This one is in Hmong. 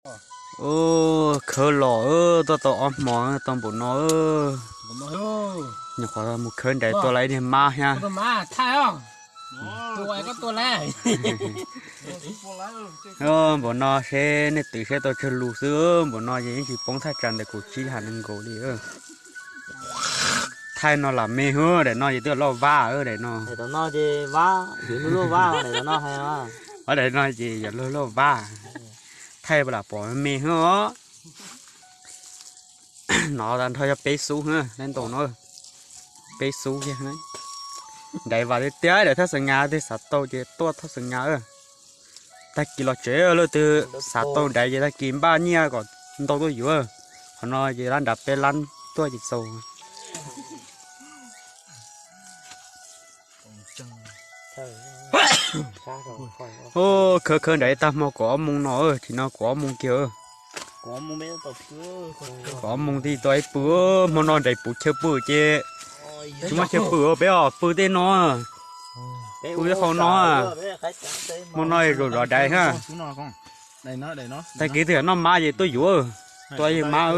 Ub, khawb los tuaj tau ob hmo tau npaum no. Nyuam qhuav mus khawb nraiv tua lawm ib niag mab thiab. Npaum no seb nej twv seb tau tsawg lus xwb, npaum no ces yeej tsis poob thaj tsam ntawm kaum tsib ha nees nkaum li. Thaij no lam me hwb, daim no ces twb yog loj vab daim no. Daim no ces yog luag luaj vab. Thaij lam pom me hwb os. No tag nrho yog peb xub hwb, lab ntaus no. Peb xub kiag. Nraiv vas tiag tiag, daim thaj xeem nga twg xav tau ces tuaj thaj xeem nga. Tag kis los tsev, leej twg xav tau nraiv ces tag kis npaj nyiaj kom ntau tuaj yuav. Qhov no ces lab nrad peb lab tuaj ces txaus. Ub, khawb khawb nraiv tag hmo kaum ob moos no, tsis no kaum ob moos kiag. Kaum ob moos thiaj tau ib pw, hmo no nraiv puv chaw pw ces tsis muaj chaw pw peb os, pw tej no. Pw tej qhov no. Hmo no zaum zov daiv hab. Tag kis twg noj mab ces tuaj yuav, tua yeej mab.